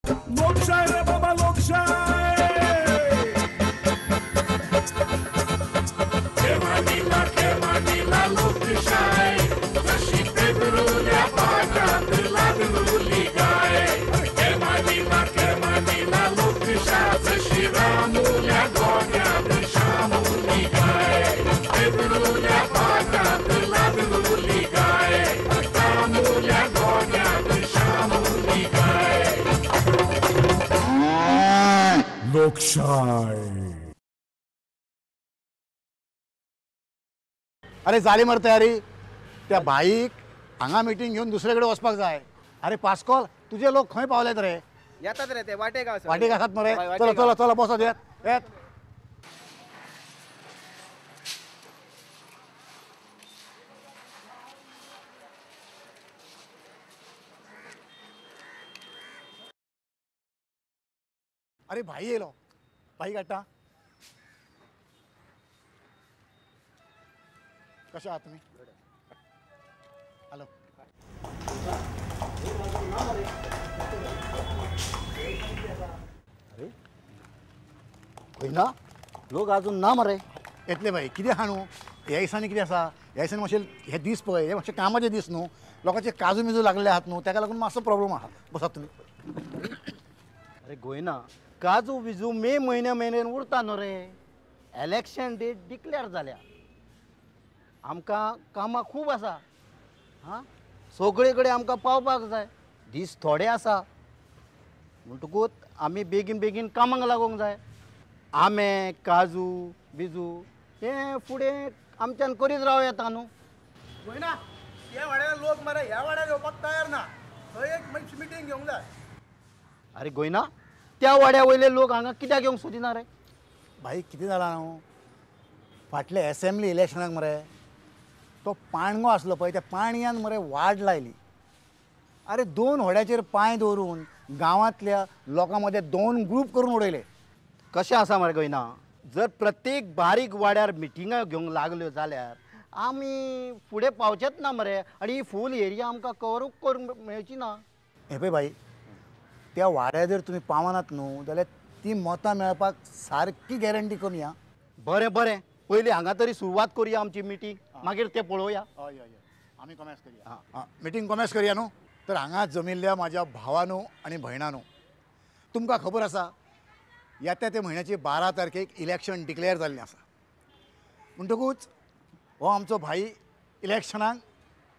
लोकशाय रे बाबा लोकशाय. लोकशाय जशी पेदरुल्या पाटात लागलुली गाय. केमानीला केमानीला लोकशाय जशी रामुल्या गोट्यात शामुली गाय. पेदरुल्या पाटात लागलुली गाय. रामुल्या गोट्यात शामुली गाय. लोकशाय. अरे जाली मरे तयारी. त्या बाईक हांगा मिटींग घेवन दुसरे कडेन वचपाक जाय. अरे पास्कॉल तुजे लोक खंय पावलेत रे? येतात रे ते वाटेक आसात. वाटेक आसात मरे. चलो चलो चलो बसत येत येत. अरे भाई येयलो. भाई काडटा. कशे आहात तुमी? हॅलो. अरे खंय ना लोक अजून ना मरे. येतले भाई. कितें आहा न्हू ह्या दिसांनी कितें आसा, ह्या दिसांनी मातशे हे दीस पळय हे मातशे कामाचे दीस न्हू, लोकांचे काजू मिजू लागले आहात न्हू, ताका लागून मातसो प्रॉब्लम आहा. बसात तुमी. अरे गोयना काजू बिजू मे म्हयन्या मेरेन उरता न्हू रे. इलेक्शन डेट डिक्लेअर जाल्या. आमकां कामां खूब आसा. हां सगळे कडेन आमकां पावपाक जाय. दीस थोडे आसा म्हणटकूच आमी बेगीन बेगीन कामाक लागूंक जाय. आंबे काजू बिजू हें फुडें आमच्यान करीत रावं येता न्हू. गोयना ह्या वाड्यार लोक मरे ह्या वाड्यार येवपाक तयार ना. थंय एक मातशी मिटींग घेवंक जाय. अरे गोयना त्या वाड्या वयले लोक हांगा कित्याक येवंक सोदिना रे? भाई कितें जालां न्हू, फाटले एसेंब्ली इलेक्शनाक मरे तो पाणगो आसलो पळय, त्या पाणयान मरे वाड लायली. अरे दोन होड्याचेर पांय दवरून गांवांतल्या लोकां मदें दोन ग्रूप करून उडयले. कशें आसा मरे गोयना, जर प्रत्येक बारीक वाड्यार मिटिंगां घेवंक लागल्यो जाल्यार आमी फुडें पावचेच ना मरे. आनी ही फूल एरिया आमकां कवरूच करूंक मेळची ना. हें पळय भाई, त्या वाड्यार जर तुमी पावनात न्हू जाल्यार ती मतां मेळपाक सारकी गॅरंटी कमी आं. बरें बरें पयलीं हांगा तरी सुरवात करुया आमची मिटींग, मागीर ते पळोवया. हय हय आमी कॉमेस करुया. हां मिटींग कॉमेस करुया न्हू. तर हांगा जमिल्ल्या म्हाज्या भावानू आनी भयणानू, तुमकां खबर आसा येता त्या म्हयन्याची 12 तारखेक इलेक्शन डिक्लेअर जाल्लें आसा. म्हणटकूच हो आमचो भाई इलेक्शनाक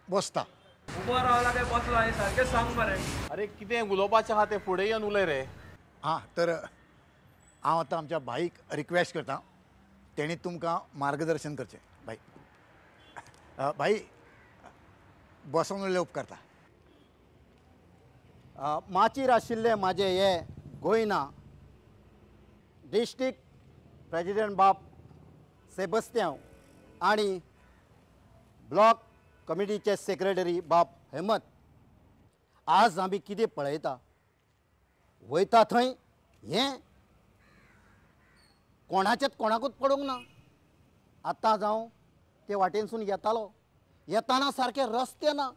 बसता. उबो रावला काय बसलो आनी सारकें सांग मरे. अरे कितें उलोवपाचें आहा तें फुडें येवन उलय रे. हां तर हांव आतां आमच्या भाईक रिक्वेस्ट करता, तेणी तुमकां मार्गदर्शन करचें. भाई भाई बसोन उलोवप उपकारता. माचीर आशिल्ले म्हाजे हे गोयना डिस्ट्रिक्ट प्रेजिडेंट बाब सेबस्त्यांव आनी ब्लॉक कमिटीचे सेक्रेटरी बाब हेमत, आज आमी कितें पळयता वयता थंय हें कोणाचेच कोणाकूच पडूंक ना. आतां जावं ते वाटेनसून येतालो, येताना सारके रस्ते ना,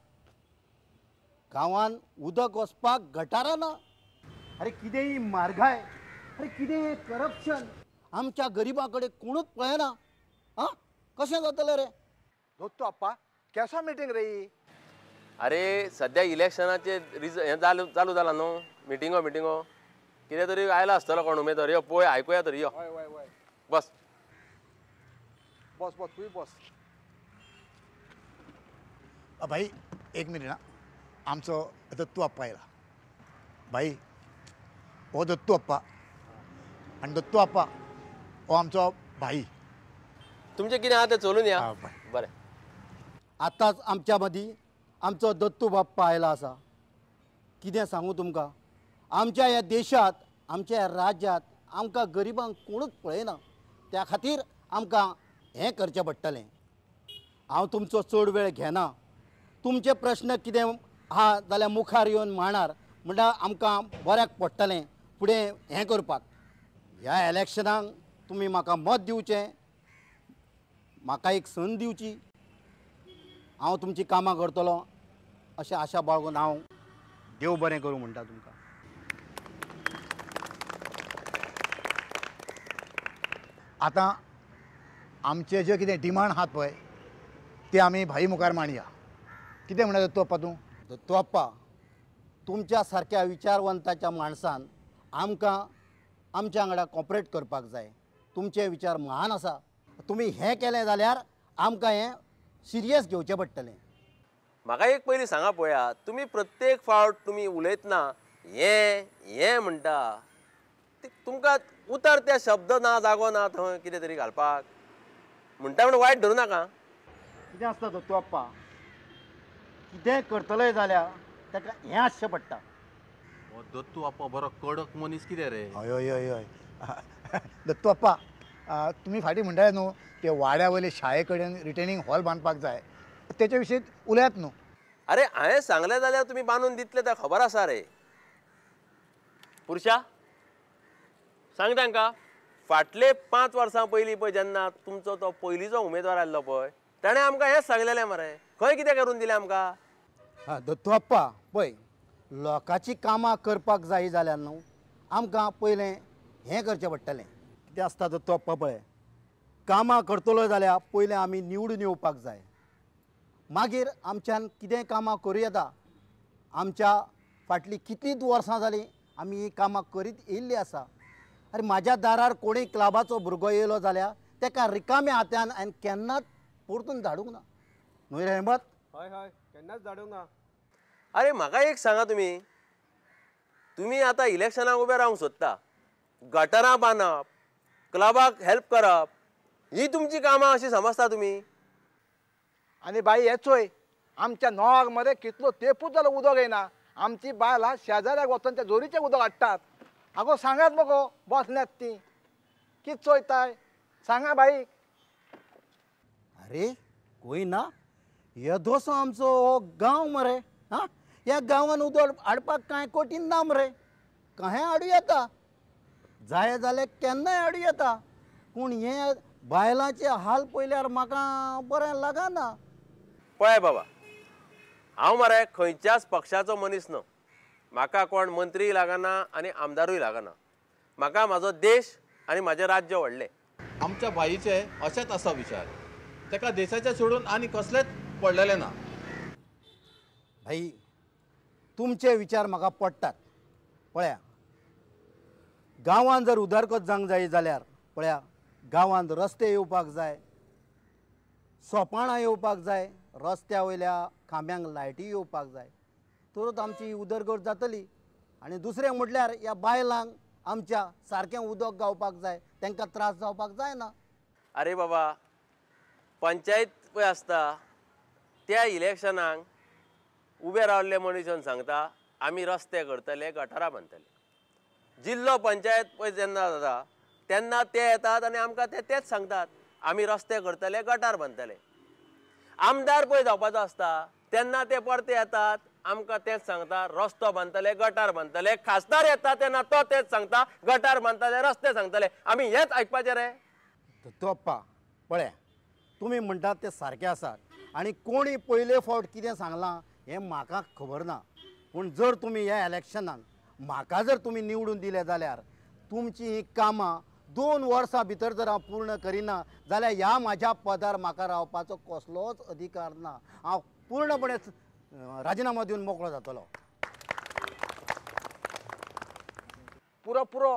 गांवान उदक वचपाक गटारां ना. अरे कितें ही म्हारगाय, अरे कितें करप्शन, आमच्या गरिबां कडेन कोणूच पळयना. आं कशें जातलें रे? दत्तू आप्पा केसो मिटींग रे ही? अरे सद्या इलेक्शनाचे हें चालू जालां न्हू, मिटिंगो मिटिंगो कितें तरी आयला आसतलो कोण उमेदवार. यो पळय आयकुया तरी. यो हय हय हय बस बस बस तूंय बस. भाई एक मिनीट. आमचो दत्तू आप्पा आयला. भाई हो दत्तू आप्पा आनी दत्तू आप्पा हो आमचो भाई. तुमचें कितें आहा तें चलून या. बरें आतांच आमच्या मदीं आमचो दत्तू बाप्पा आयला आसा. कितें सांगू तुमकां, आमच्या ह्या देशांत आमच्या ह्या राज्यांत आमकां गरिबांक कोणूच पळयना. त्या खातीर आमकां हें करचें पडटलें. हांव तुमचो चड वेळ घेना. तुमचे प्रश्न कितें आहा जाल्यार मुखार येवन मांडार, म्हणल्यार आमकां बऱ्याक पडटलें फुडें हें करपाक. ह्या इलेक्शनाक तुमी म्हाका मत दिवचें, म्हाका एक संद दिवची, हांव तुमची कामां करतलो अशें आशा बाळगून हांव देव बरें करूं म्हणटा तुमकां. आतां आमचे जे कितें डिमांड आहात पळय ते आमी भाई मुखार मांडया. कितें म्हणटा दत्तू आप्पा तूं? दत्तू आप्पा, तुमच्या सारक्या विचारवंताच्या माणसान आमकां आमच्या वांगडा कॉपरेट करपाक जाय. तुमचे विचार महान आसा. तुमी हें केलें जाल्यार आमकां हें सिरियस घेवचें पडटलें. म्हाका एक पयलीं सांगा पळया, तुमी प्रत्येक फावट तुमी उलयतना हें हें म्हणटा, तुमकां उतर त्या शब्द ना जागो ना थंय कितें तरी घालपाक म्हणटा म्हण वायट धरूं नाका. कितें आसता दत्तू आप्पा, कितें करतलें जाल्यार ताका हें आसचें पडटा. हो दत्तू आप्पा बरो कडक मनीस कितें रे. हय हय हय हय दत्तू आप्पा, तुमी फाटीं म्हणटाले न्हू ते वाड्या वयले शाळे कडेन रिटेनिंग हॉल बांदपाक जाय, तेच्या विशीं उलयात न्हू. अरे हांवें सांगलें जाल्यार तुमी बांदून दितले तें खबर आसा रे. पुरुषा सांग तांकां, फाटले 5 वर्सां पयलीं पळय जेन्ना तुमचो तो पयलींचो उमेदवार आयल्लो पळय ताणें आमकां हेंच सांगलेलें मरे, खंय कितें करून दिलें आमकां. हां दत्तू आप्पा, पळय लोकांची कामां करपाक जाय जाल्यार न्हू आमकां पयलें हें करचें पडटलें. कितें आसता दत्तू आप्पा पळय, कामां करतलो जाल्यार पयलें आमी निवडून येवपाक जाय, मागीर आमच्यान कितें कामां करूं येता. आमच्या फाटलीं कितलींच वर्सां जालीं आमी हीं कामां करीत येयल्लीं आसा. अरे म्हाज्या दारार कोणूय क्लबाचो भुरगो येयलो जाल्यार तेका रिकाम्या हातान हांवें केन्नाच परतून धाडूंक ना. न्हय रे हेमत? हय हय, केन्नाच धाडूंक ना. अरे म्हाका एक सांगा, तुमी तुमी आतां इलेक्शनाक उबे रावंक सोदता, गटरां बांदप, क्लबाक हेल्प करप, ही तुमची कामां अशी समजता तुमी? आनी बाई हें चोय, आमच्या नोवाक मरे कितलो तेंपूच जालो उदक येना. आमची बायलां शेजाऱ्याक वचोन त्या जोरीचें उदक हाडटात. आगो सांगात मगो बसल्यात ती कित चोयताय, सांगा बाई. अरे कोय ना, येदोसो आमचो हो गांव मरे. हां, ह्या गांवान उदक हाडपाक कांय कठीण ना मरे, कांय हाडूं येता, जाय जाल्यार केन्नाय हाडूं येता. पूण हें बायलांचे हाल पळयल्यार म्हाका बरें लागना. पळय बाबा, हांव मरे खंयच्याच पक्षाचो मनीस न्हू. म्हाका कोण मंत्रीय लागना आनी आमदारूय लागना. म्हाका म्हाजो देश आनी म्हाजें राज्य व्हडलें. आमच्या भाईचे अशेंच आसा विचार, ताका देशाचे सोडून आनी कसलेंच पडलेलें ना. भाई तुमचे विचार म्हाका पडटात. पळया गांवांत जर उदरगत जावंक जाय जाल्यार पळया गांवांत रस्ते येवपाक जाय, सोपाणां येवपाक जाय, रस्त्या वयल्या खांब्यांक लायटी येवपाक जाय, तरच आमची उदरगत जातली. आनी दुसरें म्हटल्यार ह्या बायलांक आमच्या सारकें उदक गावपाक जाय, तांकां त्रास जावपाक जायना. अरे बाबा, पंचायत पळय आसता त्या इलेक्शनाक उबे रावल्ले मनीस येवन सांगता आमी रस्ते करतले, गटारां बांदतले. जिल्लो पंचायत पळय जेन्ना जाता तेन्ना ते येतात आनी आमकां ते तेच सांगतात आमी रस्ते करतले, गटार बांदतले. आमदार पळय जावपाचो आसता तेन्ना ते परते येतात आमकां तेच सांगता रस्तो बांदतले, गटार बांदतले. खासदार येता तेन्ना तो तेच सांगता गटार बांदतले, रस्ते सांगतले. आमी हेंच आयकपाचें रे. दत्तू आप्पा पळय, तुमी म्हणटात ते सारके आसात आनी कोणी पयले फावट कितें सांगलां हें म्हाका खबर ना. पूण जर तुमी ह्या इलेक्शनान म्हाका जर तुमी निवडून दिले जाल्यार तुमची हीं कामां 2 वर्सां भितर जर हांव पूर्ण करिना जाल्यार ह्या म्हाज्या पदार म्हाका रावपाचो कसलोच अधिकार ना. हांव पूर्णपणे राजिनामो दिवन मोकळो जातलो. पुरो पुरो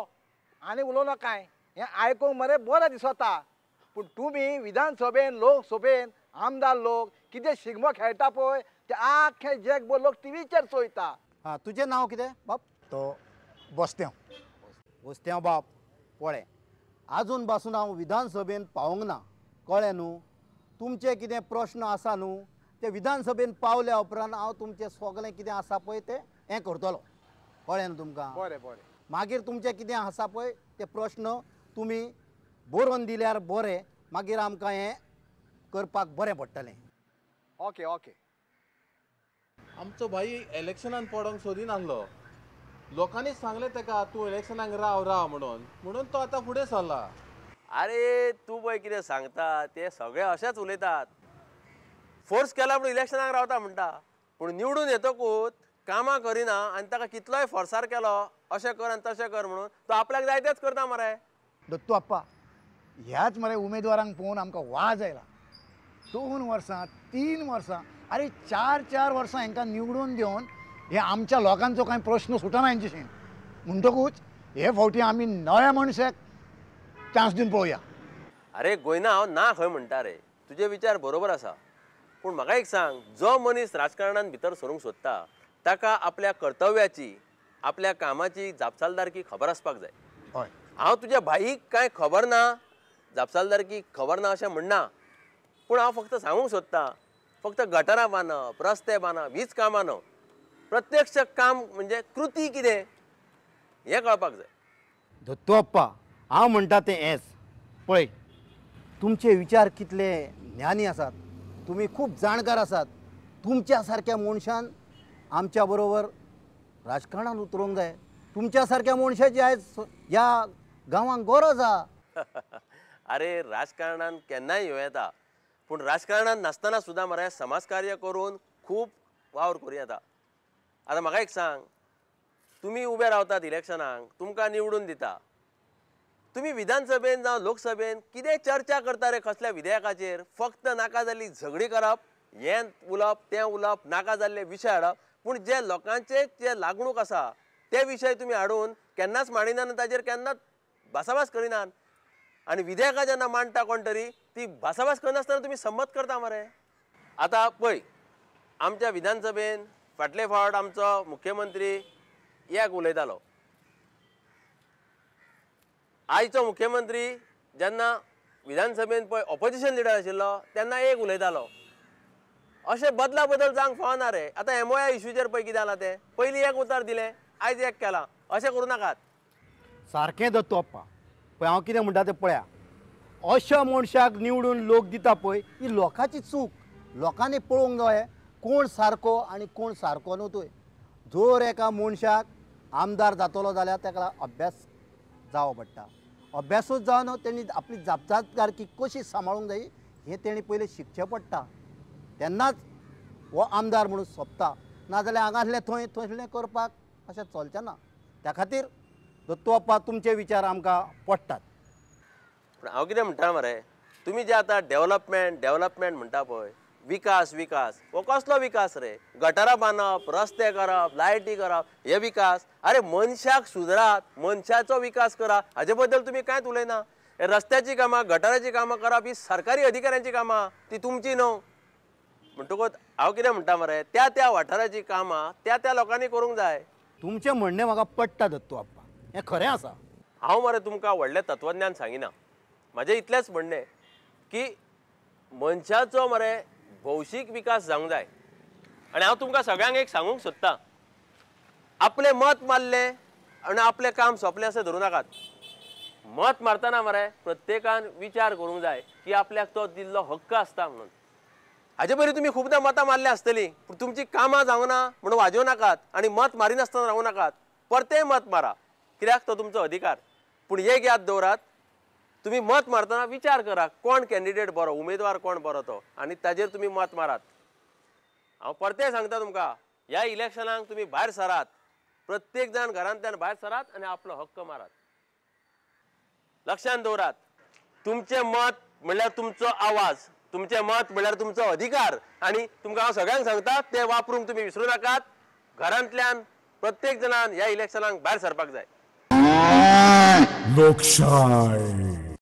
आनी उलोवं नाकाय, हें आयकूंक मरे बरें दिसता. पूण तुमी विधानसभेन, लोकसभेन आमदार लोक कितें शिगमो खेळटा पळय ते आख्खे जगभर लोक टिवीचेर चोयता. हां, तुजें नांव कितें बाब? तो बोस्त्यांव. बोस्त्यांव बाब, पळय आजून पासून हांव विधानसभेन पावूंक ना, कळ्ळें न्हू? तुमचे कितें प्रश्न आसा न्हू ते विधानसभेन पावल्या उपरांत हांव तुमचें सगळें कितें आसा पळय तें हें करतलो, कळ्ळें न्हू तुमकां? बरें बरें. मागीर तुमचें कितें आसा पळय ते प्रश्न तुमी बरोवन दिल्यार बरें, मागीर आमकां हें करपाक बरें पडटलें. Okay okay. आमचो भाई इलेक्शनान पडोंक सोदिनासलो, लोकांनीच सांगलें ताका तूं इलेक्शनाक राव राव म्हणून, म्हणून तो आतां फुडें सरला. अरे तूं पळय कितें सांगता ते सगळे अशेंच उलयतात. फोर्स केला पूण इलेक्शनाक रावता म्हणटा, पूण निवडून येतकूच कामां करिना आनी ताका कितलोय फोर्सार केलो अशें कर आनी तशें कर म्हणून तो आपल्याक जाय तेंच करता मरे. दत्तू आप्पा, ह्याच मरे उमेदवारांक पळोवन आमकां वाज आयला. 2 वर्सां 3 वर्सां, अरे 4-4 वर्सां हांकां निवडून दिवन हे आमच्या लोकांचो कांय प्रश्न सुटना हेंच्याशीन. म्हणटकूच हे फावटी आमी नव्या मनशाक चान्स दिवन पळोवया. अरे गोयना, हांव ना खंय म्हणटा रे, तुजे विचार बरोबर आसा. पूण म्हाका एक सांग, जो मनीस राजकारणान भितर सरूंक सोदता ताका आपल्या कर्तव्याची, आपल्या कामाची जापसालदारकी खबर आसपाक जाय. हय, हांव तुज्या भाईक कांय खबर ना, जापसालदारकी खबर ना अशें म्हणना, पूण हांव फक्त सांगूंक सोदता, फक्त गटरां बांदप, रस्ते बांदप हीच कामां न्हू, प्रत्यक्ष काम म्हणजे कृती कितें हें कळपाक जाय. दत्तू अप्पा, हांव म्हणटा तें हेंच. पळय, तुमचे विचार कितले ज्ञानी आसात, तुमी खूब जाणकार आसात. तुमच्या सारक्या मनशान आमच्या बरोबर राजकारणान उतरूंक जाय. तुमच्या सारक्या मनशाची आयज ह्या गांवांक गरज आसा. अरे राजकारणान केन्नाय येवं येता, पूण राजकारणान नासतना सुद्दां मरे समाजकार्य करून खूब वावर करूं येता. आतां म्हाका एक सांग, तुमी उबे रावतात इलेक्शनाक, तुमकां निवडून दिता, तुमी विधानसभेन जावं लोकसभेन कितें चर्चा करता रे कसल्या विधेयकाचेर? फक्त नाका जाल्ली झगडी करप, हें उलोवप तें उलोवप, नाका जाल्ले विशय हाडप, पूण जे लोकांचे जे लागणूक आसा ते विशय तुमी हाडून केन्नाच मांडिनात आनी ताजेर केन्नाच भासाभास करिनात. आनी विधेयकां जेन्ना मांडटा कोण तरी ती भासाभास करनासतना तुमी संमत करता मरे. आतां पळय, आमच्या विधानसभेन फाटले फावट आमचो मुख्यमंत्री एक उलयतालो. आयचो मुख्यमंत्री जेन्ना विधानसभेन पळय ऑपोजिशन लिडर आशिल्लो तेन्ना एक उलयतालो. अशें बदला बदल जावंक फावना रे. आतां MOI इशूचेर पळय कितें जालां तें, पयलीं एक उतर दिलें, आयज एक केलां, अशें करूं नाकात. सारकें दत्तू अप्पा, पळय हांव कितें म्हणटा तें पळया. अशा मनशाक निवडून लोक दिता पळय, ही लोकांची चूक. लोकांनी पळोवंक जाय कोण सारको आनी कोण सारको न्हू थंय. जर एका मनशाक आमदार जातलो जाल्यार ताका अभ्यास जावो पडटा. अभ्यासूच जावन तेणी आपली जापसालदारकी कशी सांबाळूंक जाय हें तेणी पयलीं शिकचें पडटा, तेन्नाच हो आमदार म्हणून सोंपता. नाजाल्यार हांगासलें थंय थंयसलें करपाक अशें चलचें ना. त्या खातीर दत्तू अप्पा, तुमचे विचार आमकां पडटात. पूण हांव कितें म्हणटा मरे, तुमी जे आतां डेवलपमेंट डेवलपमेंट म्हणटा पळय, विकास विकास, हो कसलो विकास रे? गटरां बांदप, रस्ते करप, लायटी करप, हे विकास? अरे मनशाक सुदरात, मनशाचो विकास करा, हाजे बद्दल तुमी कांयच उलयना. रस्त्याची कामां, गटराची कामां करप ही सरकारी अधिकाऱ्यांची कामां, ती तुमची न्हू. म्हणटकूच हांव कितें म्हणटा मरे, त्या त्या वाठाराची कामां त्या त्या लोकांनी करूंक जाय. तुमचें म्हणणें म्हाका पडटा दत्तू अप्पा, हें खरें आसा. हांव मरे तुमकां व्हडलें तत्वज्ञान सांगिना, म्हाजें इतलेंच म्हणणें की मनशाचो मरे भौशीक विकास जावंक जाय. आनी हांव तुमकां सगळ्यांक एक सांगूंक सोदतां, आपलें मत मारलें आनी आपलें काम सोंपलें अशें धरूं नाकात. मत मारतना मरे प्रत्येकान विचार करूंक जाय की आपल्याक तो दिल्लो हक्क आसता म्हणून. हाजे पयलीं तुमी खुबदां मतां मारल्या आसतलीं, पूण तुमचीं कामां जावंक ना म्हणून वाजोवं नाकात आनी मत मारिनासतना रावूं नाकात. परतेंय मत मारा, कित्याक तो तुमचो अधिकार. पूण एक याद दवरात, तुमी मत मारतना विचार करा कोण कॅन्डिडेट बरो, उमेदवार कोण बरो तो, आनी ताजेर तुमी मत मारात. हांव परतें सांगता तुमकां, ह्या इलेक्शनाक तुमी भायर सरात, प्रत्येक जाण घरांतल्यान भायर सरात आनी आपलो हक्क मारात. लक्षांत दवरात, तुमचें मत म्हणल्यार तुमचो आवाज, तुमचें मत म्हणल्यार तुमचो अधिकार. आनी तुमकां हांव सगळ्यांक सांगता, तें वापरूंक तुमी विसरूं नाकात. घरांतल्यान प्रत्येक जाणान ह्या इलेक्शनाक भायर सरपाक जाय. लोकशाय.